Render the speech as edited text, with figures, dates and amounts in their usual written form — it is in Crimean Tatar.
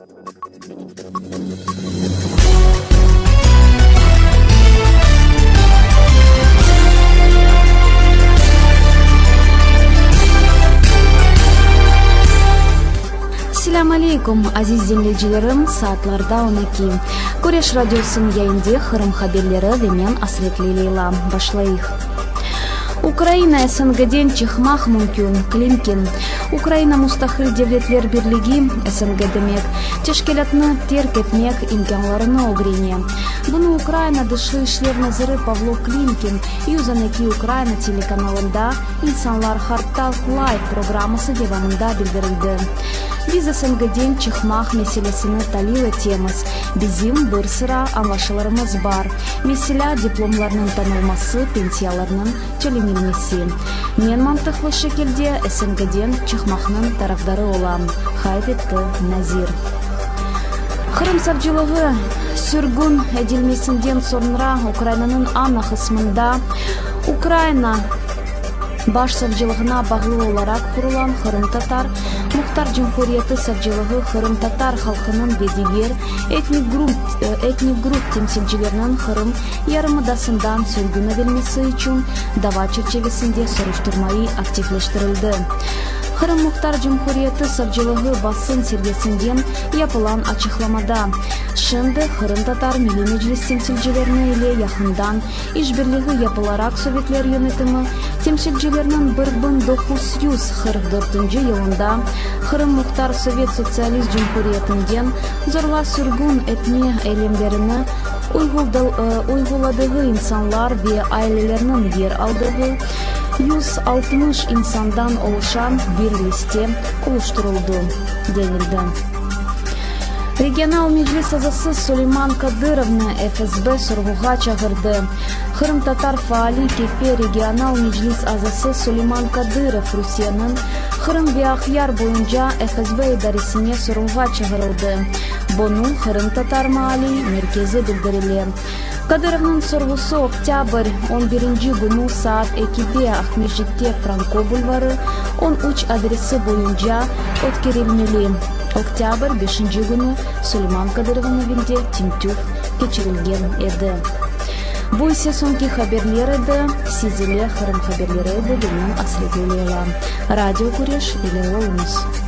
Selâm aleykum, aziz diñleyicilerim, saatlarda on eki. Küreş radiosınıñ yayında Qırım haberleri ve men Asretli Leyla. Başlayıq. Ukraina SNG-den çıqmaq mümkün, Klimkin. Ukraina Mustaqil Devletler Birligi, SNG demek, teşkilâtnı terk etmek imkânlarını ögrene. Bunı Ukraina Dışı işler naziri Pavlo Klimkin 112 Ukraina telekanalında İnsanlar Hardtalk Live programması devamında bildirildi. Biz SNG-den çıqmaq meselesini talil etemiz. Bizim bir sıra añlaşılarımız bar, meselâ, diplomlarnıñ tanılması, pensiyalarnıñ tölenilmesi. Men mantıqlı şekilde SNG-den çıqmaqnıñ tarafdarı olam, qayd etti nazir. Qırım savcılığı, sürgün edilmesinden soñra Ukrainanıñ ana qısmında Ukraina Baş savcılığına bağlı olaraq qurulan Qırımtatar Muhtar Cumhuriyeti savcılığı qırımtatar halqınıñ ve diger etnik grup etnik grup temsilcileriniñ Qırım yarımadasından sürgün edilmesi içün dava çerçivesinde soruştırmayı aktivleştirildi. Qırım Muhtar Cumhuriyeti savcılığı basın sergesinden yapılan açıqlamada, Şimdi Qırımtatar Milliy Meclis temsilcilerini ile yaqından İşbirliği yapılaraq sovetler yönetimi temsilcileriniñ 1944 yılında Qırım Muhtar Sovet Sotsialist Cumhuriyetinden zorla sürgün etme eylemlerini uyğuladığı insanlar ve ailelerniñ yer aldığı 160 insandan oluşan bir liste oluşturuldı, denildi. Regional meclis azası Suleyman Kadırovnı FSB sorğuğa çağırdı. Qırımtatar faali, Kefe regional meclis azası Suleyman Kadırov Rusiyeniñ Qırım ve Aqyar boyunca FSB idaresine sorğuğa çağırıldı. Bunı Qırımtatar maaliy merkezi bildirile. Kadırovnıñ sorğusı oktâbr on birinci künü saat ekide Aqmescitte Franko bulvarı, 13 adresi boyunca ötkerilmeli. Oktâbr beşinci künü Suleyman Kadırovnıñ evinde tintüv keçirilgen edi. Bu ise soñki haberler edi. Siz ile Qırım haberleri edi ve men Asret Leyla. Radio Küreş ile oluñız.